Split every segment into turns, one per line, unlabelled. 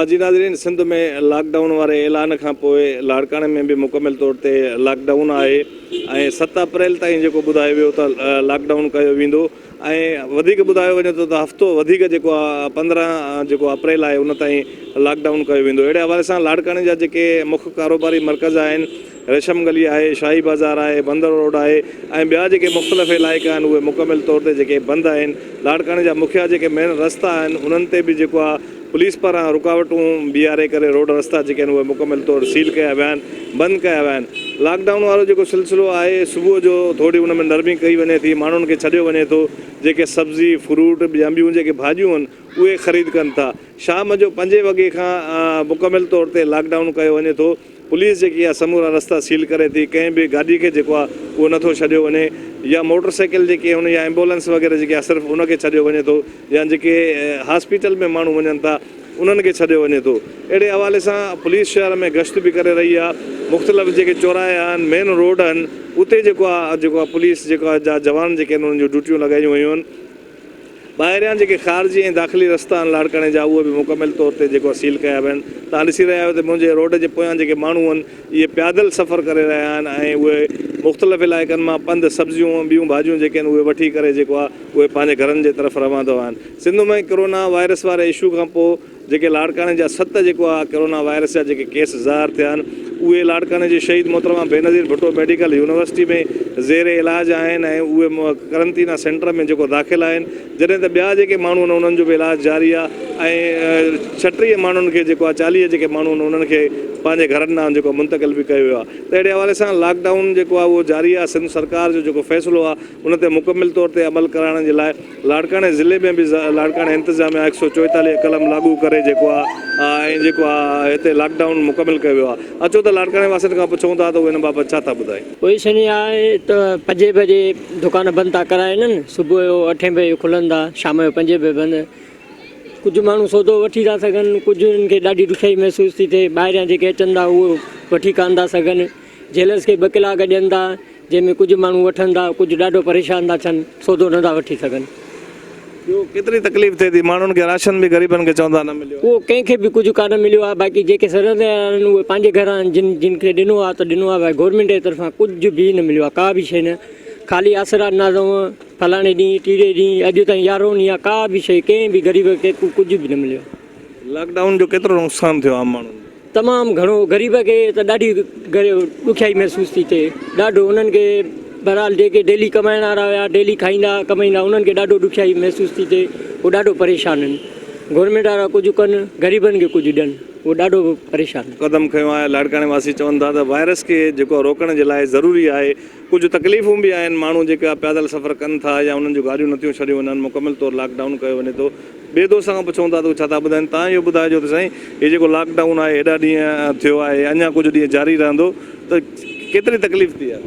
جي ناظرين Sindh ۾ lock down واري اعلان کان پوء لاڙڪاڻي ۾ به مڪمل طور تي لاڪ ڊائون آهي ۽ ست اپريل تائين جيڪو ٻڌايو ويو ته لاڪ ڊائون ڪيو ويندو ۽ وڌيڪ ٻڌايو وڃي ٿو ته هفتو وڌيڪ جيڪو آهي 15 جيڪو اپريل آهي ان تائين لاڪ ڊائون ڪيو ويندو اهڙي حوالي سان لاڙڪاڻي جا جيڪي مک ڪاروباري مرڪز آهن ريشم گلي آهي شاهي بازار آهي بندر روڊ آهي ۽ ٻيا جيڪي مختلف علائقا آهن اهي مڪمل طور تي جيڪي بند آهن لاڙڪاڻي جا مکيا جيڪي مين رستا آهن انهن تي به جيڪو آهي پوليس پاران رڪاوٽون بيهاري ڪري روڊ رستا جيڪي آهن اهي مڪمل طور سيل ڪيا ويا آهن بند ڪيا ويا آهن لاڪ ڊائون وارو جيڪو سلسلو آهي صبح جو ٿوري ان ۾ نرمي ڪئي وڃي ٿي ماڻهن کي ڇڏيو وڃي ٿو جيڪي سبزي فروٽ يا ٻيون جيڪي ڀاڄيون آهن اهي خريد ڪن ٿا شام جو پنجين وڳي کان مڪمل طور تي لاڪ ڊائون ڪيو وڃي ٿو پوليس جيڪي آهي سمورا رستا سيل ڪري ٿي ڪنهن به گاڏي کي جيڪو آهي اهو نٿو ڇڏيو وڃي يا موٽر سائيڪل جيڪي آهن يا ايمبولنس وغيره جيڪي آهي صرف ان کي ڇڏيو وڃي ٿو يا جيڪي هاسپيٽل ۾ ماڻهو وڃن ٿا انهن کي ڇڏيو وڃي ٿو اهڙي حوالي سان پوليس شهر ۾ گشت به ڪري رهي آهي مختلف جيڪي چوراها آهن مين روڊ آهن اتي جيڪو آهي جيڪو آهي پوليس جيڪو آهي جا جوان جيڪي آهن انهن جون ڊيوٽيون لڳايون ويون آهن ٻاهريان جيڪي خارجي ۽ داخلي رستا آهن لاڙڪاڻي جا اهي به مڪمل طور تي جيڪو آهي سيل ڪيا ويا آهن. توهان ڏسي رهيا آهيو ته منهنجي روڊ جي پويان جيڪي ماڻهو آهن اهي پيادل سفر ڪري رهيا آهن ۽ اهي مختلف علائقن مان پنڌ سبزيون ۽ ٻيون ڀاڄيون جيڪي آهن اهي وٺي ڪري جيڪو آهي اهي پنهنجي گهرن جي طرف روانو آهن. سنڌ ۾ ڪرونا وائرس واري اشو کان پوء جيڪي لاڙڪاڻي جا ست جيڪو آ ڪرونا وائرس جا جيڪي ڪيس ظاهر ٿيا آهن اهي لاڙڪاڻي جي شهيد محترمه بينظير ڀٽو ميڊيڪل يونيورسٽي ۾ زير علاج آهن ۽ اهي قرنطينه سينٽر ۾ جيڪو داخل آهن جڏهن ته ٻيا جيڪي ماڻهو آهن انهن جو به علاج جاري آهي ۽ 36 ماڻهن کي جيڪو آ 40 جيڪي ماڻهو آهن انهن کي پنهنجي گهرن ڏانهن جيڪو منتقل به ڪيو ويو آهي ته اهڙي حوالي سان لاڪ ڊائون جيڪو آ اهو جاري آهي سنڌ سرڪار جو جيڪو فيصلو آهي ان تي مڪمل طور تي عمل ڪرائڻ جي لاء لاڙڪاڻي ضلعي ۾ به لاڙڪاڻي انتظاميا 144 قلم لاڳو ڪري جيڪو آ ۽ جيڪو آ هتي لاڪ ڊائون مڪمل ڪيو ويو آ اچو ته لاڙڪاڻي واسين کان پڇون ٿا ته اهي ان بابت ڇا ٿا ٻڌائين.
پوزيشن اها آهي ته پنجين بجي دڪان بند ٿا ڪرائين صبح جو اٺين بجي کلن ٿا شام جو پنجين بجي بند ڪجهه ماڻهو سودو وٺي ٿا سگهن ڪجهه انهن کي ڏاڍي ڏکيائي محسوس ٿي ٿئي ٻاهريان جيڪي اچن ٿا اهو وٺي ڪانه ٿا سگهن جيلرز کي ٻه ڪلاڪ ڏين ٿا جنهن ۾ ڪجهه ماڻهو وٺن ٿا ڪجهه ڏاڍو پريشان ٿا ٿين سودو نه ٿا وٺي سگهن.
ٻيو ڪيتري تڪليف ٿئي ٿي ماڻهن کي راشن به غريبن کي چون ٿا نه مليو آهي.
اهو ڪنهن کي به ڪجهه ڪانه مليو آهي باقي جيڪي سرندي آهن اهي پنهنجي گهران جن جن کي ڏنو آهي ته ڏنو آهي باقي گورنمينٽ جي طرفان ڪجهه به نه مليو آهي ڪا به شيء نه خالي آسرا ڏنا اٿئون فلاڻي ڏينهن ٽيڙي ڏينهن اڄ تائين يارهون ڏينهن آهي ڪا به شيء ڪنهن به غريب کي ڪجهه به نه مليو آهي.
لاڪ ڊائون جو ڪيترو نقصان ٿيو عام ماڻهن کي؟
تمام گهڻو غريب کي ته ڏاڍي ڏکيائي محسوس ٿي ٿئي ڏاڍو انهن کي بهرحال جيڪي ڊيلي ڪمائڻ وارا هيا ڊيلي کائيندا ڪمائيندا انهن کي ڏاڍو ڏکيائي محسوس ٿي ٿئي هو ڏاڍو پريشان آهن گورنمينٽ وارا ڪجهه ڪن غريبن کي ڪجهه ڏين هو ڏاڍو پريشان آهن.
قدم کنيو آهي لاڙڪاڻي واسي چون ٿا ته وائرس کي جيڪو روڪڻ جي لاء ضروري آهي ڪجهه تڪليفون به آهن ماڻهو جيڪا پيادل سفر ڪن ٿا يا انهن جون گاڏيون نٿيون ڇڏيون وڃن مڪمل طور لاڪ ڊائون ڪيو وڃي ٿو ٻئي دوست کان پڇون ٿا ته هو ڇا ٿا ٻڌائين توهان اهو ٻڌائجو ته سائين هي جيڪو لاڪ ڊائون آهي هيڏا ڏينهن ٿيو آهي اڃا ڪجهه ڏينهن جاري رهندو ته ڪيتري تڪليف ٿي آهي.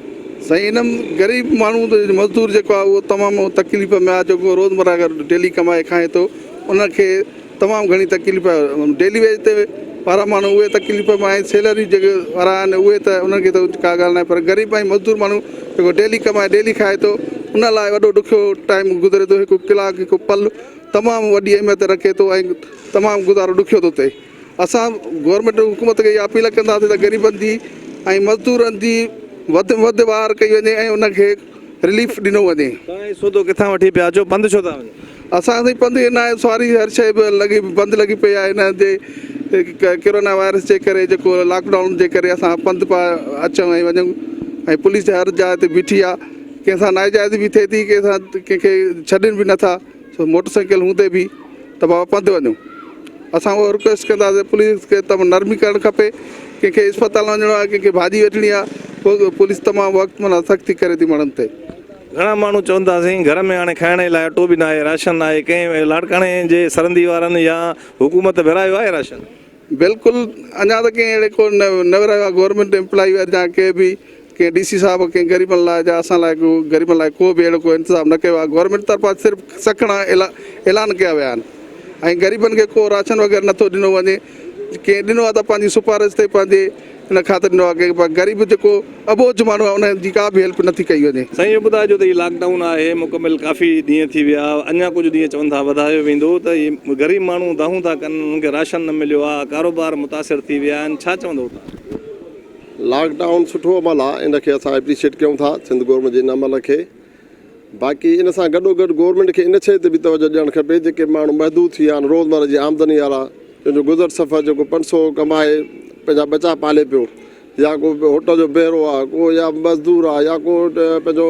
سائين ان غريب ماڻهو ته مزدور جيڪو آهي اهو تمام تڪليف ۾ آهي جيڪو روزمره ڊيلي ڪمائي کائي ٿو ان کي تمام گهڻي تڪليف آهي ڊيلي ويج تي وارا ماڻهو اهي تڪليف ۾ آهن سيلري جيڪي وارا آهن اهي ته انهن کي ته ڪا ڳالهه ناهي پر غريب ۽ مزدور ماڻهو جيڪو ڊيلي ڪمائي ڊيلي کائي ٿو ان لاء وڏو ڏکيو ٽائيم گذري ٿو هڪ ڪلاڪ هڪ پل تمام وڏي اهميت رکي ٿو ۽ تمام گذارو ڏکيو ٿو ٿئي اسان گورنمينٽ حڪومت کي اها اپيل ڪنداسين ته غريبن جي ۽ مزدورن جي وڌ ۾ وڌ واهر ڪئي وڃي ۽ انهن کي رليف ڏنو وڃي.
توهان هي سودو ڪٿان وٺي پيا اچو پنڌ ڇو ٿا وڃو؟
اسان سائين پنڌ ئي ناهي سواري هر شيء به لڳي بند لڳي پئي آهي هن جي ڪرونا وائرس جي ڪري جيڪو لاڪ ڊائون جي ڪري اسان پنڌ پيا اچون ۽ وڃون ۽ پوليس هر جاء تي بيٺي آهي ڪنهن سان ناجائزي به ٿئي ٿي ڪنهن سان ڪنهن کي ڇڏين به نٿا سو موٽر سائيڪل هوندي به ته بابا پنڌ وڃو اسان اهو رڪويسٽ ڪنداسين پوليس کي ته نرمي ڪرڻ کپي ڪنهن کي اسپتال وڃڻو آهي ڪنهن کي ڀاڄي وٺڻي آهي پوليس تمام وقت معنيٰ سختي ڪري ٿي ماڻهن تي.
گهڻا ماڻهو چون ٿا سائين گهر ۾ هاڻي کائڻ جي لاء اٽو به ناهي راشن ناهي ڪنهن لاڙڪاڻي جي سرندي وارن يا حڪومت ورهايو آهي راشن؟
بلڪل اڃا ته ڪنهن اهڙي ڪو نه ورهايو آهي گورنمينٽ امپلائي يا ڪنهن به ڪنهن ڊي سي صاحب ڪنهن غريبن لاء يا اسان لاء ڪو غريبن لاء ڪو به اهڙو ڪو انتظام نه ڪيو آهي گورنمينٽ طرفان صرف سکڻا اعلان ڪيا ويا آهن ۽ غريبن کي ڪو راشن وغيره نٿو ڏنو وڃي ڪنهن ڏنو آهي ته پنهنجي سفارش تي پنهنجي ان خاطر ڏنو آهي پر غريب جيڪو اٻوجهه ماڻهو آهي ان جي ڪا به هيلپ نٿي ڪئي وڃي.
سائين اهو ٻڌائجو ته هي لاڪ ڊائون آهي مڪمل ڪافي ڏينهن ٿي ويا اڃا ڪجهه ڏينهن چون ٿا وڌايو ويندو ته هي غريب ماڻهو دانهون ٿا ڪن انهن کي راشن نه مليو آهي ڪاروبار متاثر ٿي ويا آهن ڇا چوندو توهان.
لاڪ ڊائون سٺو عمل آهي ان کي اسان اپريشيٽ ڪيون ٿا سنڌ گورنمينٽ جي ان عمل کي باقي ان سان گڏو گڏ گورنمينٽ کي ان شيء تي به توجه ڏيڻ کپي جيڪي ماڻهو محدود ٿي ويا آهن روزمره جي آمدني وارا جن جو گذر سفر جيڪو 500 ڪمائي پنهنجا ٻچا پالي پيو يا ڪو هوٽل جو بيرو آهي ڪو يا مزدور آهي يا ڪو پنهنجو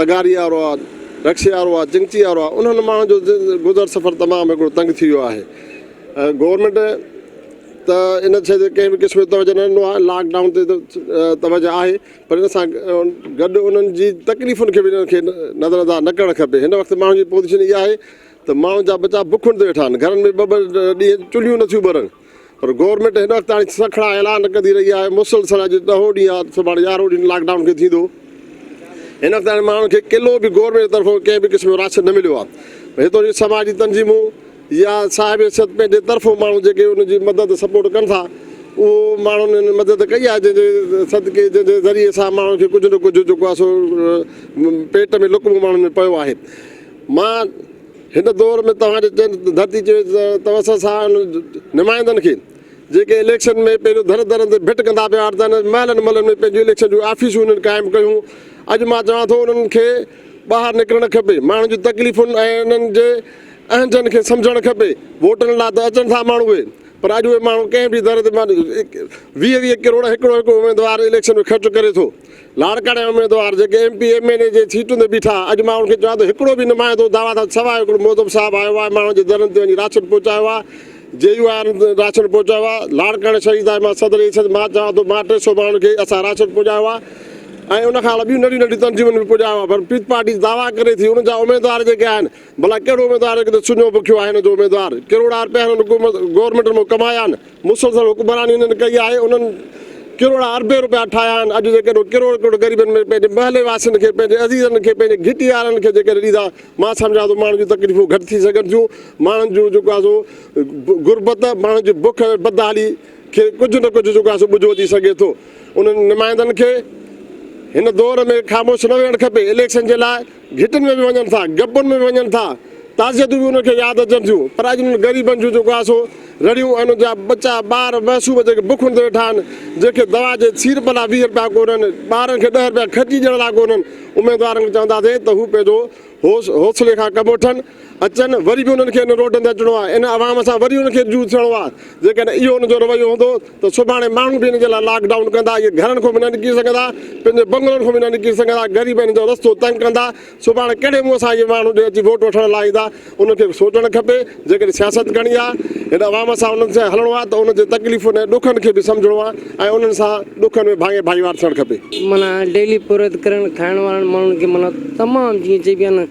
تغاري وارو آهي رڪشي وارو آهي چنگچي وارو آهي انهن ماڻهن جو گذر سفر تمام هڪڙو تنگ ٿي ويو آهي ۽ گورنمينٽ ته ان شيء تي ڪنهن به قسم جو توجه نه ڏنو آهي لاڪ ڊائون تي توجه آهي پر ان سان گڏ انهن جي تڪليفن کي به انهن کي نظر انداز نه ڪرڻ کپي. هن وقت ماڻهن جي پوزيشن اها آهي ته ماڻهن جا ٻچا بکن تي ويٺا آهن، گهرن ۾ ٻه ٻه ڏينهن چلهيون نٿيون ٻرن پر گورنمينٽ هن وقت تائين سکڻا اعلان ڪندي رهي آهي، مسلسل اڄ ڏهون ڏينهن آهي، سڀاڻي يارهون ڏينهن لاڪ ڊائون کي ٿيندو، هن وقت تائين ماڻهن کي ڪلو به گورنمينٽ جي طرفان ڪنهن به قسم جو راشن نه مليو آهي. هتان جون سماجي تنظيمون يا صاحب حيثيت پنهنجي طرفون ماڻهو جيڪي ان جي مدد سپورٽ ڪن ٿا اهو ماڻهن ان مدد ڪئي آهي جنهن جي صدقي جنهن جي ذريعي سان ماڻهن کي ڪجهه نه ڪجهه جيڪو آهي سو پيٽ ۾ لقمو ماڻهن ۾ پيو آهي مان هن دور ۾ توهان جي چئن ڌرتي جي توسط سان نمائندن کي جيڪي اليڪشن ۾ پنهنجو در درن تي ڀٽ ڪندا پيا اچن محلن محلن ۾ پنهنجون اليڪشن جون آفيسون انهن قائم ڪيون اڄ مان چوان ٿو انهن کي ٻاهر نڪرڻ کپي ماڻهن جون تڪليفن ۽ انهن جي اهنجن کي سمجهڻ کپي. ووٽن لاء ته اچن ٿا ماڻهو اهي پر اڄ اهي ماڻهو ڪنهن به در تي 20 20 ڪروڙ هڪڙو هڪڙو اميدوار اليڪشن ۾ خرچ ڪري ٿو. لاڙڪاڻي جا اميدوار جيڪي ايم پي ايم اين اي جي سيٽن تي بيٺا اڄ مان انهن کي چوان ٿو هڪڙو به نمائندو دعويٰ ٿا سواء هڪڙو معظم صاحب آيو آهي ماڻهن جي درن تي وڃي راشن پهچايو آهي جي يو آء راشن پهچايو آهي لاڙڪاڻي شهيد آهي مان صدر ايسد مان چوان ٿو مان 300 ماڻهن کي اسان راشن پهچايو آهي ۽ ان کان علاوه ٻيون ننڍيون ننڍيون تنظيمن به پهچايو آهي پر پيپلز پارٽي دعويٰ ڪري ٿي انهن جا اميدوار جيڪي آهن ڀلا ڪهڙو اميدوار هڪ ته سڃو بکيو آهي هن جو اميدوار ڪروڙها رپيا هنن حڪومت گورنمينٽ مان ڪمايا آهن مسلسل حڪمراني هنن ڪئي آهي انهن ڪروڙها اربين رپيا ٺاهيا آهن اڄ جيڪڏهن ڪروڙ ڪروڙ غريبن ۾ پنهنجي محلي واسين کي پنهنجي عزيزن کي پنهنجي گهٽي وارن کي جيڪڏهن ڏيندا مان سمجهان ٿو ماڻهن جون تڪليفون گهٽ ٿي سگهن ٿيون ماڻهن جون جيڪو آهي سو غربت ماڻهن جي بک بدحالي کي ڪجهه نه ڪجهه جيڪو آهي سو ٻجهو اچي سگهي ٿو انهن نمائندن کي هن دور ۾ خاموش نه ويهڻ کپي اليڪشن جي لاء گهٽين ۾ به وڃن ٿا، گپن ۾ به وڃن ٿا، تعزيتون به انهن کي ياد اچن ٿيون، پر اڄ انهن غريبن جون جيڪو آهي سو رڙيون ۽ انهن جا ٻچا، ٻار، معصوم جيڪي بکن تي ويٺا آهن، جن کي دوا جي سيرپ لاء 20 رپيا ڪونهن، ٻارن کي ڏهه رپيا خرچي ڏيڻ لاء ڪونهن، اميدوارن کي چونداسين ته هو پنهنجو حوصلي کان ڪم وٺن، اچن، وري به انهن کي ان روڊن تي اچڻو آهي، ان عوام سان وري انهن کي رجوع ٿيڻو آهي، جيڪڏهن اهو انهن جو رويو هوندو ته سڀاڻي ماڻهو به ان جي لاء لاڪ ڊائون ڪندا، اهي گهرن کان به نه نڪري سگهندا، پنهنجي بنگلن کان به نه نڪري سگهندا، غريب انهن جو رستو تنگ ڪندا، سڀاڻي ڪهڙي منهن سان اهي ماڻهو ڏي اچي ووٽ وٺڻ لاء ايندا، انهن کي سوچڻ کپي، جيڪڏهن سياست ڪرڻي آهي، هن عوام سان انهن سان هلڻو آهي ته انهن جي تڪليفن ۽ ڏکن کي به سمجهڻو آهي ۽ انهن سان ڏکن ۾ ڀاڱي ڀائيوار ٿيڻ کپي.
معنيٰ ڊيلي پورهيت ڪرڻ کائڻ وارن ماڻهن کي معنيٰ تمام جيئن چئبي آهي نه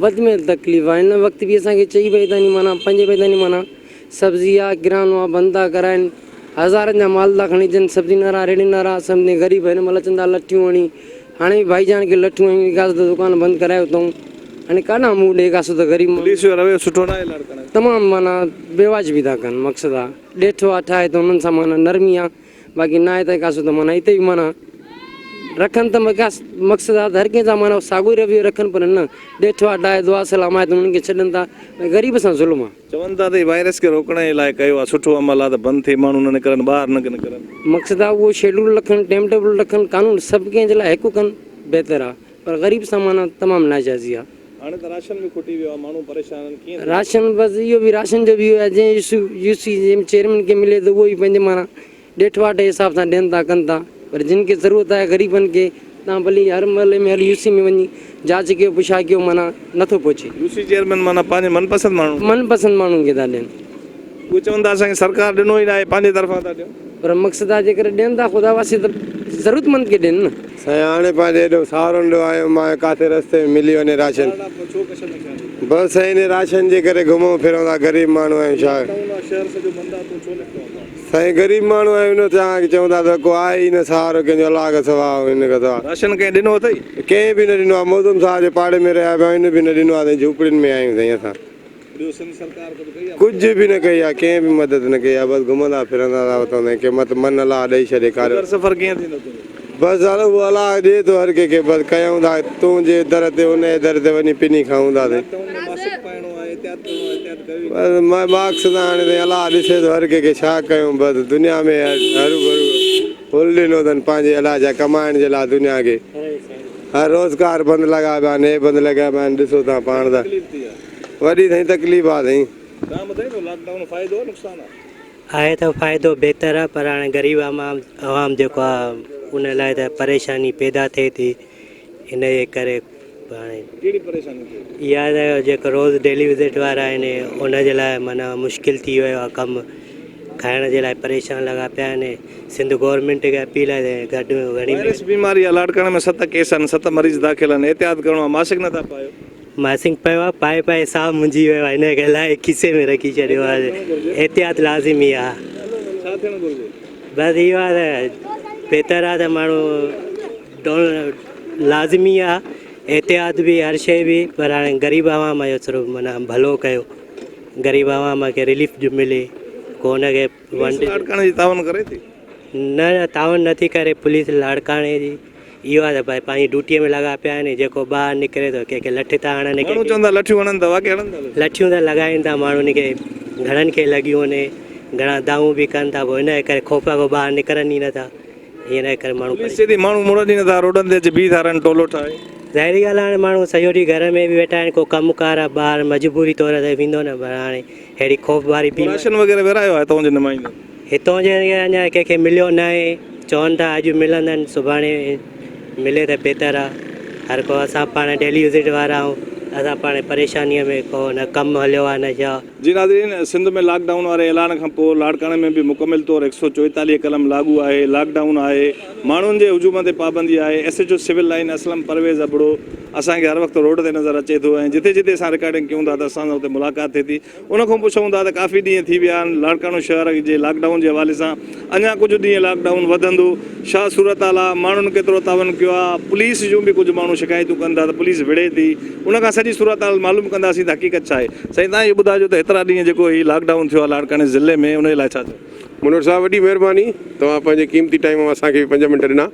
وڌ ۾ وڌ تڪليف آهي هن وقت به اسان کي چئي پئي تاني معنيٰ پنجين پئي تاني معنيٰ سبزي آ ڪرانو آ بند ٿا ڪرائين هزارن جا مال ٿا کڻي اچن سبزين وارا ريڙهين وارا سمجهين غريب هن مهل اچن ٿا لٺيون هڻي هاڻي به ڀائي جان کي لٺيون هنيون ڪاسو ته دڪان بند ڪرايو اٿئون هاڻي ڪاڏانهن منهن ڏي ڪاسو ته غريب ماڻهو
پوليس جو رويو سٺو ناهي لاڙڪاڻي ۾.
تمام معنيٰ بيواجبي ٿا ڪن مقصد آ ڏيٺو آ ٺاهي ته انهن سان معنيٰ نرمي آ باقي ناهي ته ڪاسو ته معنيٰ اتي به معنيٰ رکن ته مقصد آ ته هر ڪنهن سان معنيٰ ساڳيو ئي رويو رکن پر نه ڏيٺو آ ٺاهي دعا سلام آهي ته انهن کي ڇڏن ٿا غريب سان ظلم آ.
چون ٿا ته هي وائرس کي روڪڻ جي لاء ڪيو آهي سٺو عمل آهي ته بند ٿئي ماڻهو نه نڪرن ٻاهر نه نڪرن.
مقصد آ اهو شيڊول رکن ٽيم ٽيبل رکن قانون سڀ ڪنهن جي لاء هڪ ڪن بهتر آ پر غريب سان معنيٰ تمام ناجائزي آ.
هاڻي ته راشن به کٽي ويو آ ماڻهو پريشان آهن ڪيئن ٿيندو.
راشن بس اهو به راشن جو به اهو آهي جنهن يو سي جي چيئرمين کي ملي ته اهو ئي پنهنجي معنيٰ ڏيٺ واٽ جي حساب سان ڏين ٿا ڪن ٿا پر جن کي ضرورت آهي غريبن کي تان ڀلي هر محلي ۾ هر يو سي ۾ وڃي جاچ ڪيو پڇا ڪيو معنيٰ نٿو پهچي.
يو سي چيئرمين معنيٰ پنهنجي من پسند ماڻهن کي.
من پسند ماڻهن کي ٿا ڏين.
اهي چون ٿا اسان کي سرڪار ڏنو ئي ناهي پنهنجي طرفان ٿا ڏيون.
پر مقصد آهي جيڪڏهن ڏين ٿا خدا واسطي ته ضرورتمند کي ڏين نه.
سائين هاڻي پنهنجي ايڏو سهارو ڏيو آيو مان ڪاٿي رستي ۾ ملي وڃي راشن. بس سائين انهي راشن جي ڪري گهمون ڦرون ٿا غريب ماڻهو آهيون ڇا. سائين غريب ماڻهو آهيون نه چاهان کي چون ٿا ته ڪو آهي ئي نه سهارو ڪنهن جو الله کان سوا ان کان سوا.
راشن ڪنهن ڏنو اٿئي؟
ڪنهن به نه ڏنو آهي موزم صاحب جي پاڙي ۾ رهيا پيا آهيون ان به نه ڏنو آهي سائين جهوپڙين ۾ آهيون سائين اسان.
ٻيو سنڌ سرڪار ڪجهه ڪئي آ؟
ڪجهه به نه ڪئي آ ڪنهن به مدد نه ڪئي آ بس گهمندا ڦرندا ٿا وتون ۽ ڪي مت من الله ڏئي ڇڏي ڪاريو.
گذر سفر ڪيئن ٿيندو تنهنجو؟
بس هل اهو الله ڏي ٿو هر ڪنهن کي بس ڪيون ٿا تنهنجي در تي ان جي در تي وڃي پني کائون ٿا سائين.
لاڪ ڊائون ۾ ماسڪ پائڻو آهي احتياط ڪرڻو آهي احتياط ڪيو ئي
بس ماسڪ ته هاڻي سائين الله ڏسي ٿو هر ڪنهن کي ڇا ڪيون بس دنيا ۾ هرو ڀرو هل ڏنو اٿن پنهنجي الاء ڇا ڪمائڻ جي لاء دنيا کي هر روزگار بند لڳا پيا آهن هي بند لڳا پيا آهن ڏسو تان پاڻ ته.
تڪليف ٿي آهي.
وڏي سائين تڪليف آ سائين.
توهان ٻڌائيندو لاڪ ڊائون فائدو آ نقصان آ.
آهي ته فائدو بهتر آ پر هاڻي غريب عوام جيڪو آ ان لاء ته پريشاني پيدا ٿئي ٿي ان جي ڪري هاڻي.
ڪهڙي پريشاني ٿئي ٿي؟
اها ته جيڪو روز ڊيلي وزٽ وارا آهن ان جي لاء معنيٰ مشڪل ٿي ويو آ ڪم کائڻ جي لاء پريشان لڳا پيا آهن سنڌ گورنمينٽ کي اپيل آهي ته گهٽ ۾ گهڻي
وائرس بيماري آ لاڙڪاڻي ۾ ست ڪيس آهن ست مريض داخل آهن احتياط ڪرڻو آ ماسڪ نٿا پايو.
ماسڪ پيو آ پائي پائي ساهه منجهي ويو آ ان کي لاهي کيسي ۾ رکي ڇڏيو آ احتياط لازمي آ.
ڇا ٿيڻ گهرجي؟
بس اهو آ ته بهتر آ ته ماڻهو لازمي آ احتياط به هر شي به پر هاڻي غريب عوام جو ٿورو معنيٰ ڀلو ڪيو غريب عوام کي رليف جو ملي ڪو ان کي
پوليس لاڙڪاڻي جي تعاون ڪري ٿي؟
نه نه تعاون نٿي ڪري پوليس لاڙڪاڻي جي اهو آهي ته ڀائي پنهنجي ڊيوٽيء ۾ لڳا پيا آهن جيڪو ٻاهر نڪري ٿو ڪنهن کي لٺ ٿا هڻن
ماڻهو چون ٿا لٺيون هڻن ٿا واقعي هڻن ٿا لٺيون؟
لٺيون ته لڳائين ٿا ماڻهن کي گهڻن کي لڳيون آهن گهڻا دانهون به ڪن ٿا پوء ان جي ڪري خوف کان ٻاهر نڪرن ئي نٿا ان جي ڪري ماڻهو
پوليس چئي ٿي ماڻهو مڙن ئي نٿا روڊن تي اچي بيهي ٿا رهن ٽولو ٺاهي.
ظاهري ڳالهه آهي هاڻي ماڻهو سڄو ڏينهن گهر ۾ به ويٺا آهن ڪو ڪم ڪار آهي ٻاهر مجبوري طور تي ويندو نه پر هاڻي اهڙي خوف واري بيماري.
راشن وغيره ورهايو آهي تون جي نمائندن؟
هتون جي اڃا ڪنهن کي مليو ناهي چون ٿا اڄ ملندن سڀاڻي ملي ته بهتر آ هر ڪو اسان پاڻ ڊيلي وزٽ وارا آهيون اسان پاڻ پريشاني ۾ ڪو نه ڪم هليو آ نه ڇا.
جي ناظرين سنڌ ۾ لاڪ ڊائون واري اعلان کان پوء لاڙڪاڻي ۾ به مڪمل طور 144 قلم لاڳو آهي لاڪ ڊائون آهي ماڻهن جي هجوم تي پابندي آهي S H O civil line Aslam Parvez Abro اسان کي هر وقت روڊ تي نظر اچي ٿو ۽ جتي جتي اسان رڪارڊنگ ڪيون ٿا ته اسان سان اتي ملاقات ٿئي ٿي ان کان پڇون ٿا ته ڪافي ڏينهن ٿي ويا آهن لاڙڪاڻو شهر جي لاڪ ڊائون جي حوالي سان اڃا ڪجهه ڏينهن لاڪ ڊائون وڌندو شا صورتحال آهي ماڻهن ڪيترو تعاون ڪيو آهي پوليس جون به ڪجهه ماڻهو شڪايتون ڪن ٿا ته پوليس وڙهي ٿي ان کان سڄي صورتحال معلوم ڪنداسين ته حقيقت ڇا آهي سائين تان اهو ٻڌاجو ته هيترا ڏينهن جيڪو هي لاڪ ڊائون ٿيو آهي لاڙڪاڻي ضلعي ۾ ان جي لاء ڇا چئو.
منور صاحب وڏي مهرباني توهان پنهنجي قيمتي ٽائيم مان اسان کي به پنج منٽ ڏنا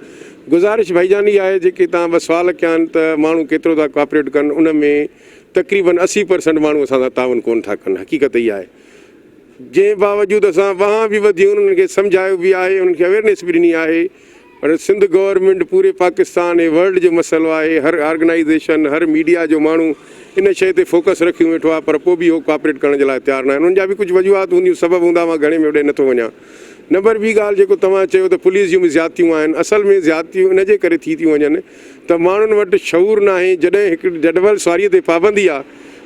گذارش ڀائي جان اها آهي جيڪي توهان ٻه سوال ڪيا آهن ته ماڻهو ڪيترو ٿا ڪوآپريٽ ڪن ان ۾ تقريبن 80 پرسنٽ ماڻهو اسان سان تعاون ڪونه ٿا ڪن حقيقت اها آهي جنهن باوجود اسان وهان به وڌيون انهن کي سمجهايو به آهي انهن کي اويرنيس به ڏني آهي پر سنڌ گورنمينٽ پوري پاڪستان ۽ ورلڊ جو مسئلو آهي هر آرگنائيزيشن هر ميڊيا جو ماڻهو ان شيء تي فوڪس رکيون ويٺو آهي پر پوء به اهو ڪوآپريٽ ڪرڻ جي لاء تيار ناهن انهن جا به ڪجهه وجوهات هونديون سبب هوندا مان گهڻي ۾ اوڏي نٿو وڃان نمبر ٻي ڳالهه جيڪو توهان چيو ته پوليس جون به زيادتيون آهن اصل ۾ زيادتيون ان جي ڪري ٿي ٿيون وڃن ته ماڻهن وٽ شعور ناهي جڏهن هڪ جڏول سواريء تي پابندي آ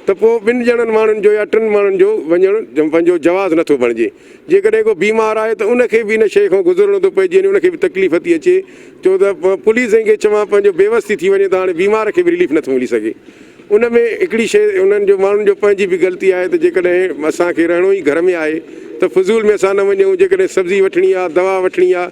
ته پوء ٻن ڄڻن ماڻهن جو يا ٽن ماڻهن جو وڃڻ پنهنجو جواز نٿو بڻجي جيڪڏهن ڪو بيمار آهي ته ان کي به ان شيء کان گذرڻو ٿو پئجي يعني ان کي به تڪليف ٿي اچي ڇو ته پوليس کي چوان پنهنجو بيوس ٿي ٿي وڃي ته هاڻي بيمار کي به رليف نٿو ملي سگهي ان ۾ هڪڙي شيء انهن جو ماڻهن جو پنهنجي به غلطي آهي ته جيڪڏهن اسان کي رهڻو ئي گهر ۾ آهي ته فضول ۾ اسان نه وڃون جيڪڏهن سبزي وٺڻي آ دوا وٺڻي آ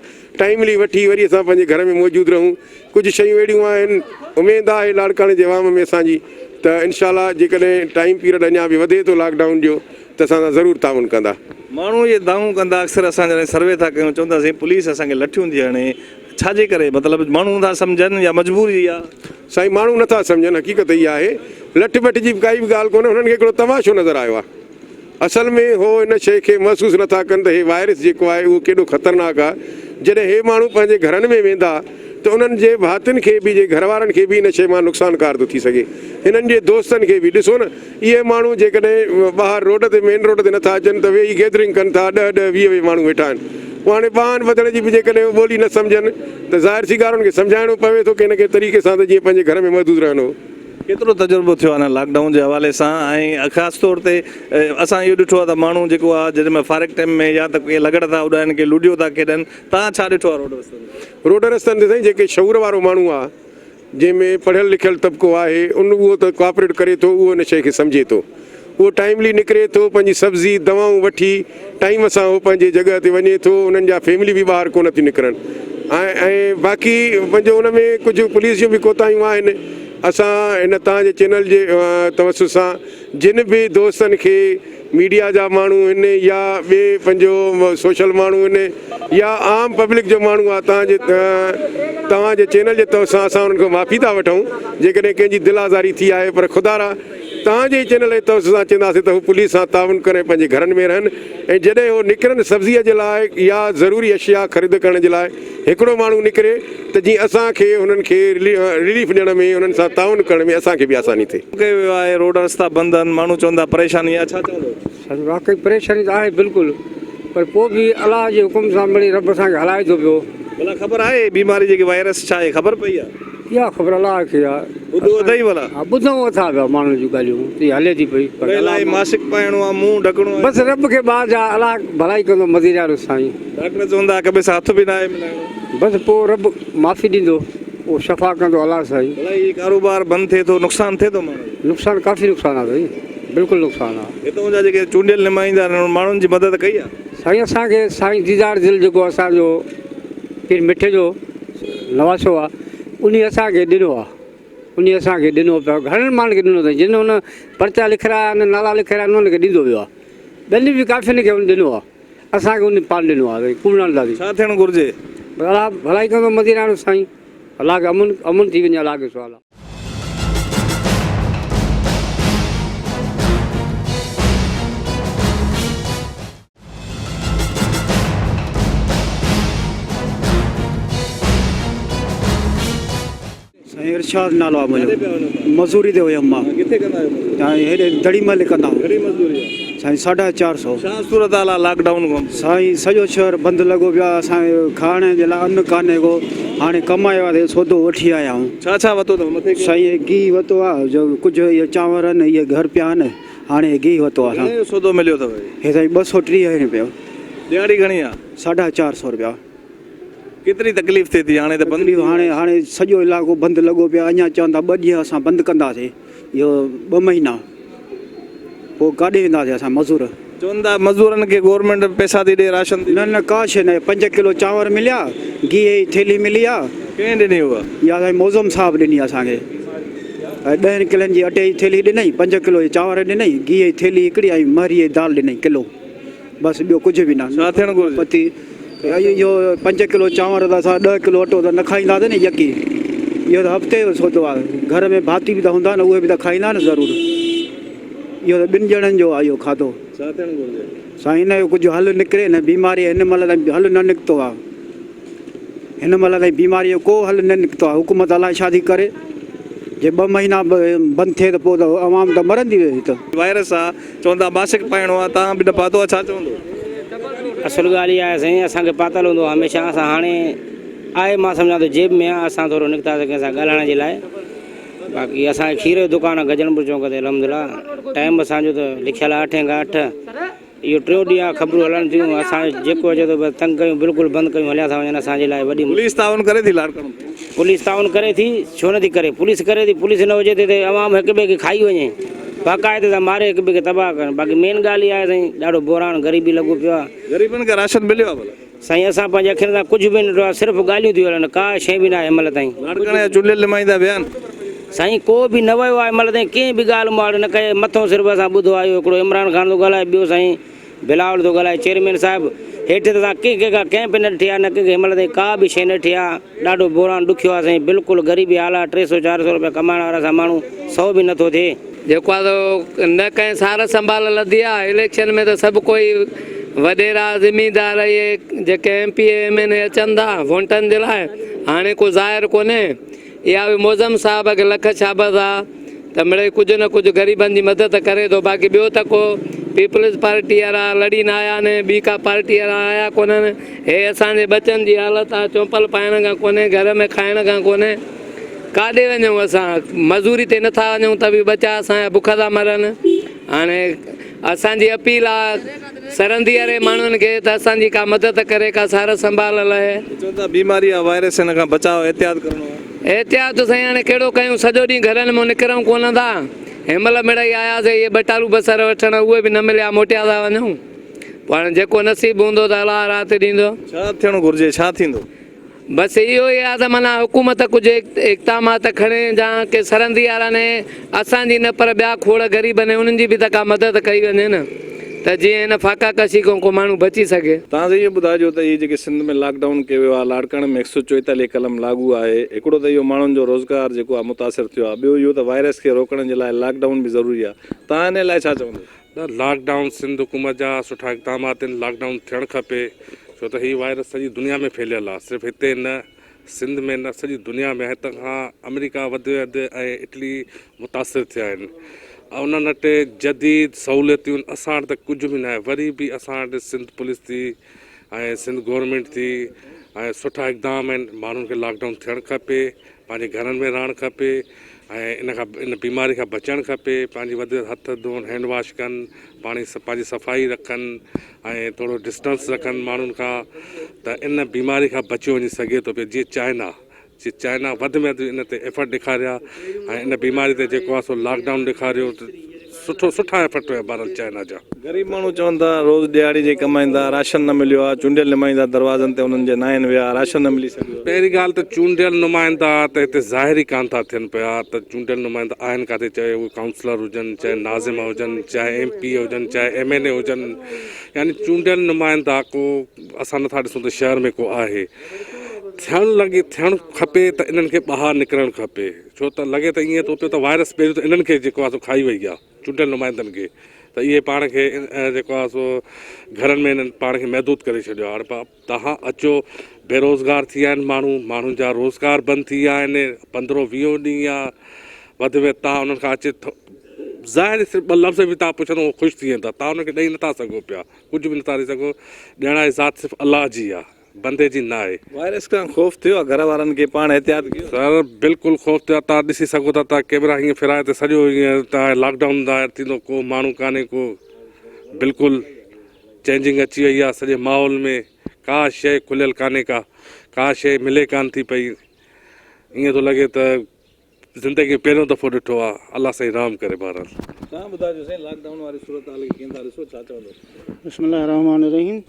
ٽائيملي وٺي وري اسان پنهنجي گهر ۾ موجود رهون ڪجهه شيون اهڙيون آهن اميد آهي لاڙڪاڻي جي عوام ۾ اسان جي ته انشاء الله جيڪڏهن ٽائيم پيريڊ اڃا به وڌي ٿو لاڪ ڊائون جو ته اسان سان ضرور تعاون ڪندا.
ماڻهو اهي دانهون ڪندا اڪثر اسان جڏهن سروي ٿا ڪيون چوندا سائين پوليس اسان کي لٺيون ٿي هڻي ڇا جي ڪري مطلب ماڻهو نٿا سمجهن يا مجبوري آ.
سائين ماڻهو نٿا سمجهن حقيقت اها آهي لٺ بٺ جي به ڪائي به ڳالهه ڪونهي هنن کي هڪڙو تماشو نظر آيو آهي. اصل ۾ هو ان شيء کي محسوس نه ٿا ڪن ته هي وائرس جيڪو آهي اهو ڪيڏو خطرناڪ آهي. جڏهن هي ماڻهو پنهنجي گهرن ۾ ويندا ته انهن جي ڀاتين کي به جي گهر وارن کي به ان شيء مان نقصانڪار ٿو ٿي سگهي. هنن جي دوستن کي به. ڏسو نه اهي ماڻهو جيڪڏهن ٻاهر روڊ تي مين روڊ تي نه ٿا اچن ته ويهي گيدرنگ ڪن ٿا ڏهه ڏهه ويهه ويهه ماڻهو ويٺا آهن. پوء هاڻي ٻانهن ٻڌڻ جي به جيڪڏهن هو ٻولي نه سمجهن ته ظاهر سي ڳالهه انهن کي سمجهائڻو پوي ٿو ڪنهن نه ڪنهن طريقي سان ته جيئن پنهنجي گهر ۾ محدود رهن هو.
ڪيترو تجربو ٿيو آهي ان لاڪ ڊائون جي حوالي سان ۽ خاص طور تي اسان اهو ڏٺو آهي ته ماڻهو جيڪو آهي جڏهن مهل فارغ ٽائيم ۾ يا ته ڪي لغڙ ٿا اڏائن ڪي لوڊيو ٿا کيڏن توهان ڇا ڏٺو آهي روڊ رستن تي؟
روڊ رستن تي سائين جيڪي شعور وارو ماڻهو آهي جنهن ۾ پڙهيل لکيل طبقو آهي ان اهو ته ڪوآپريٽ ڪري ٿو اهو ان شيء کي سمجهي ٿو اهو ٽائيملي نڪري ٿو پنهنجي سبزي دوائون وٺي ٽائيم سان هو پنهنجي جڳهه تي وڃي ٿو انهن جا فيملي به ٻاهر ڪونه ٿيون نڪرن ۽ ۽ باقي پنهنجو ان ۾ ڪجهه پوليس جون به ڪوتاهيون آهن اسان هن توهان جي چينل جي توسط سان جن به دوستن کي ميڊيا جا ماڻهو هن يا ٻي پنهنجو سوشل ماڻهو هن يا عام پبلڪ جو ماڻهو آهي توهان جي توهان جي چينل جي توسط سان اسان انهن کان معافي ٿا وٺون جيڪڏهن ڪنهن جي دل آزاري ٿي آهي پر خدارا توهان جي ئي چينل جي توسط سان چونداسين ته هو پوليس سان تعاون ڪن ۽ پنهنجي گهرن ۾ رهن ۽ جڏهن هو نڪرن سبزيء جي لاء يا ضروري اشياء خريد ڪرڻ جي لاء هڪڙو ماڻهو نڪري ته جيئن اسان کي هنن کي رليف ڏيڻ ۾ انهن سان تعاون ڪرڻ ۾ اسان کي به آساني ٿئي.
ڪيو ويو آهي روڊ رستا بند آهن ماڻهو چون ٿا پريشاني آهي ڇا چوندو.
سائين واقعي پريشاني ته آهي بلڪل پر پوء به الله جي حڪم سان مڙئي رب اسان کي هلائي ٿو پيو.
ڀلا خبر آهي بيماري جيڪي وائرس ڇا آهي خبر پئي آهي.
اها خبر الله کي آ.
ٻڌو اٿئي ڀلا؟
ها ٻڌون اٿا پيا ماڻهن جون ڳالهيون ته هي هلي ٿي پئي پر
ان لاء ماسڪ پائڻو آ منهن ڍڪڻو آ.
بس رب کي ٻاجهه آ الله ڀلائي ڪندو مديريارو سائين.
ڊاڪٽر چون ٿا هڪ ٻئي سان هٿ به ناهي ملائڻو.
بس پوء رب معافي ڏيندو اهو شفا ڪندو الله سائين.
ڀلا هي ڪاروبار بند ٿئي ٿو نقصان ٿئي ٿو ماڻهن کي؟
نقصان ڪافي نقصان آ سائين بلڪل نقصان آ.
هتون جا جيڪي چونڊيل نمائندا آهن انهن ماڻهن جي مدد ڪئي آ؟
سائين اسان کي سائين ديدار دل جيڪو اسان جو پير مٺي جو نواسو آ انهي اسان کي ڏنو آ انهي اسان کي ڏنو پيو گهڻن ماڻهن کي ڏنو اٿائين جن هن پرچا لکرايا آهن نالا لکرايا آهن انهن کي ڏيندو ويو آ ٻين به ڪافين کي هن ڏنو آ اسان کي انهي پاڻ ڏنو آ سائين ڪوڙ نه هلنداسين.
ڇا ٿيڻ گهرجي؟
بس الله ڀلائي ڪندو مدينه سائين الله کي امن امن ٿي وڃي الله کي سوال آ.
سائين ارشاد نالو آ منهنجو مزوري تي هيم مان
ڪٿي ڪندا آهيو مزوري
سائين هيڏي دڙي محلي ڪندا آهيون
گهڻي مزدوري آ
سائين ساڍا چار سو
ڇا صورت حال آ لاڪ ڊائون کان
سائين سڄو شهر بند لڳو پيو آ اسان کي کائڻ جي لاء ان ڪانهي ڪو هاڻي ڪمايو آ ته سودو وٺي آيا آهيون
ڇا ڇا وتو اٿو مٿي
سائين هي گيهه وتو آ جو ڪجهه اهي چانور آهن اهي گهر پيا آهن هاڻي هي گيهه وتو آ اسان
گهڻي جو سودو مليو اٿو
هي سائين 230 روپيو
ڏهاڙي گهڻي آ
ساڍا چار سو روپيا
ڪيتري تڪليف ٿئي ٿي هاڻي ته بند
تڪليف هاڻي هاڻي سڄو علائقو بند لڳو پيو آهي اڃا چون ٿا ٻه ڏينهن اسان بند ڪنداسين اهو ٻه مهينا پوء ڪاڏي وينداسين اسان مزور.
چون ٿا مزورن کي گورنمينٽ پئسا ٿي ڏي راشن ٿي ڏي.
نه نه ڪا شيء ناهي پنج ڪلو چانور مليا گيهه جي ٿيلهي ملي آ.
ڪنهن ڏني اها؟
اها سائين معظم صاحب ڏني اسان کي ۽ ڏهن ڪلن جي اٽي جي ٿيلهي ڏنئي پنج ڪلو چانور ڏنئي گيهه جي ٿيلهي هڪڙي ۽ مهري جي دال ڏنئي ڪلو. بس ٻيو ڪجهه به نه.
ڇا ٿيڻ گهرجي؟
پتي اهو پنج ڪلو چانور ته اسان ڏهه ڪلو اٽو ته نه کائينداسين نه يڪي. اهو ته هفتي جو سودو آهي. گهر ۾ ڀاتي به ته هوندا نه اهي به ته کائيندا نه ضرور. اهو ته ٻن ڄڻن جو آهي اهو کاڌو.
ڇا ٿيڻ گهرجي؟
سائين هن جو ڪجهه حل نڪري هن بيماري هن مهل تائين حل نه نڪتو آهي. هن مهل تائين بيماري جو ڪو حل نه نڪتو آهي حڪومت الائي ڇا ٿي ڪري جي ٻه مهينا بند ٿئي ته پوء ته عوام ته مرندي هت.
وائرس آ چون ٿا ماسڪ پائڻو آ تان به نه پاتو آ ڇا چوندو.
اصل ڳالهه اها آهي سائين اسان کي پاتل هوندو آهي هميشه اسان هاڻي آهي مان سمجهان ٿو جيب ۾ آهي اسان ٿورو نڪتاسين ڪنهن سان ڳالهائڻ جي لاء باقي اسان کي کير جو دڪان آهي گجڻ پور چونڪ تي الحمدلله ٽائيم اسان جو ته لکيل آهي اٺين کان اٺ اهو ٽيون ڏينهن آهي خبرون هلن ٿيون اسان جيڪو اچي ٿو بس تنگ ڪيون بلڪل بند ڪيون هليا ٿا وڃن اسان جي لاء وڏي
پوليس تعاون ڪري ٿي لاڙڪاڻو ۾.
پوليس تعاون ڪري ٿي ڇو نٿي ڪري پوليس ڪري ٿي پوليس نه هجي ته عوام هڪ ٻئي کي کائي وڃي باقاعده سان ماري هڪ ٻئي کي تباهه ڪن باقي مين ڳالهه اها آهي سائين ڏاڍو بحران غريبي لڳو پيو آهي.
غريبن کي راشن مليو آهي ڀلا.
سائين اسان پنهنجي اکين سان ڪجهه به نه ڏٺو آهي صرف ڳالهيون ٿيون هلن ڪا شيء به ناهي هن مهل تائين.
لاڙڪاڻي جا چونڊيل نمائندا ويا آهن.
سائين ڪو به نه ويو آهي هن مهل تائين ڪنهن به ڳالهه مهاڙ نه ڪئي مٿو صرف اسان ٻڌو آهي اهو هڪڙو عمران خان ٿو ڳالهائي ٻيو سائين بلاول ٿو ڳالهائي چيئرمين صاحب هيٺ ته اسان ڪنهن کي ڪا ڪئمپ نه ڏٺي آهي نه ڪنهن کي هن مهل تائين ڪا به شيء نه ڏٺي آهي ڏاڍو بحران ڏکيو آهي سائين بلڪل غريبي حال آهي ٽي سو چار سو روپيا ڪمائڻ وارا اسان ماڻهو سو به نه ٿو ٿئي.
جيڪو آ سو نه ڪنهن سار سنڀال لڌي آ اليڪشن ۾ ته سڀ ڪوئي وڏيرا زميندار اهي جيڪي M P A M N A اچن ٿا ووٽن جي لاء هاڻي ڪو ظاهر ڪونهي اها به معظم صاحب کي لک شابس آ ته مڙئي ڪجهه نه ڪجهه غريبن جي مدد ڪري ٿو باقي ٻيو ته ڪو پيپلز پارٽي وارا لڙي نه آيا آهن ٻي ڪا پارٽي وارا آيا ڪونهن هي اسان جي ٻچن جي حالت آ چونپل پائڻ کان ڪونهي گهر ۾ کائڻ کان ڪونهي ڪاڏي وڃون اسان مزوري تي نٿا وڃون ته به ٻچا اسان جا بک ٿا مرن هاڻي اسان جي اپيل آ سرندي واري ماڻهن کي ته اسان جي ڪا مدد ڪري ڪا سار سنڀال لهي.
چون ٿا بيماري آ وائرس ان کان بچاء احتياط ڪرڻو آ.
احتياط سائين هاڻي ڪهڙو ڪيون سڄو ڏينهن گهرن مان نڪرون ڪونه ٿا هن مهل مڙئي آياسي اهي ٻٽالو بصر وٺڻ اهي به نه مليا موٽيا ٿا وڃون. پوء هاڻي جيڪو نصيب هوندو ته الله رات ڏيندو.
ڇا ٿيڻ گهرجي ڇا ٿيندو؟
بس اهو ئي آ ته معنيٰ حڪومت ڪجهه اقدامات کڻي جا ڪي سرندي وارا ني اسان جي نه پر ٻيا کوڙ غريب ني انهن جي به ته ڪا مدد ڪئي وڃي نه ته جيئن هن فاقا ڪشي کان ڪو ماڻهو بچي سگهي.
توهان سائين اهو ٻڌائجو ته اهي جيڪي سنڌ ۾ لاڪ ڊائون ڪيو ويو آهي لاڙڪاڻي ۾ 144 قلم لاڳو آهي هڪڙو ته اهو ماڻهن جو روزگار جيڪو آهي متاثر ٿيو آهي ٻيو اهو ته وائرس کي روڪڻ جي لاء لاڪ ڊائون به ضروري آهي توهان انهي لاء ڇا چوندو؟
نه لاڪ ڊائون سنڌ حڪومت جا سٺا اقدامات آهن لاڪ ڊائون ٿيڻ کپي ڇو ته هي وائرس سڄي دنيا ۾ ڦهليل آهي صرف هتي نه سنڌ ۾ نه سڄي دنيا ۾ هتان کان آمريڪا وڌ ۾ وڌ ۽ اٽلي متاثر ٿيا آهن انهن وٽ جديد سهوليتون اسان وٽ ته ڪجهه به ناهي وري به اسان وٽ سنڌ پوليس ٿي ۽ سنڌ گورنمينٽ ٿي ۽ سٺا اقدام آهن ماڻهن کي لاڪ ڊائون ٿيڻ کپي پنهنجي گهرن ۾ رهڻ کپي ۽ ان کان ان بيماري کان بچڻ کپي پنهنجي وڌ هٿ ڌوئن هينڊ واش ڪن پاڻي پنهنجي صفائي رکن ۽ ٿورو ڊسٽنس رکن ماڻهن کان ته ان بيماري کان بچيو وڃي سگهي ٿو پيو جيئن چائنا جي چائنا وڌ ۾ وڌ ان تي ايفرٽ ڏيکاريا ۽ ان بيماري تي جيڪو آهي سو لاڪ ڊائون ڏيکاريو سٺو سٺا ايفرٽ هيا بهرحال چائنا جا.
غريب ماڻهو چون ٿا روز ڏهاڙي جي ڪمائين ٿا راشن نه مليو آ چونڊيل نمائندا دروازن تي انهن جي ناهن ويا راشن نه ملي سگهيو آ.
پهرين ڳالهه ته چونڊيل نمائندا ته هتي ظاهر ئي ڪانه ٿا ٿين پيا ته چونڊيل نمائندا آهن ڪاٿي چاهي اهي ڪائونسلر هجن چاهي ناظم هجن چاهي ايم پي اي هجن چاهي ايم اين اي هجن يعني چونڊيل نمائندا ڪو اسان نٿا ڏسون ته شهر ۾ ڪو آهي ٿيڻ لڳي ٿيڻ کپي ته انهن کي ٻاهر نڪرڻ کپي ڇو ته لڳي ته ائين ٿو پيو ته وائرس پهريون ته انهن کي جيڪو آهي سو کائي وئي آهي چونڊيل نمائندن کي ته اهي پاڻ کي جيڪو آهي سو گهرن ۾ انهن پاڻ کي محدود ڪري ڇڏيو آهي هاڻي توهان اچو بيروزگار ٿي ويا آهن ماڻهو ماڻهن جا روزگار بند ٿي ويا آهن پندرهون ويهون ڏينهن آهي وڌ ۾ توهان انهن کان اچي ظاهر صرف ٻه لفظ به توهان پڇندو هو خوش ٿي ويندا توهان انهن کي ڏئي نٿا سگهو پيا ڪجهه به نٿا ڏئي سگهو ڏيڻ جي ذات صرف الله جي آهي بندي جي ناهي.
وائرس کان خوف ٿيو آ گهر وارن کي پاڻ احتياط ڪيو.
سر بلڪل خوف ٿيو آ توهان ڏسي سگهو ٿا توهان ڪيمرا هيئن ڦيرائي ته سڄو هيئن ته لاڪ ڊائون ظاهر ٿيندو ڪو ماڻهو ڪانهي ڪو بلڪل چينجنگ اچي وئي آ سڄي ماحول ۾ ڪا شيء کليل ڪانهي ڪا ڪا شيء ملي ڪانه ٿي پئي ائين ٿو لڳي ته زندگي ۾ پهريون دفعو ڏٺو آ الله سائين رحم ڪري بهرحال.
توهان ٻڌايو سائين لاڪ ڊائون واري صورتحال کي ڪيئن ٿا ڏسو ڇا چوندو.
بسم الله الرحمٰن الرحيم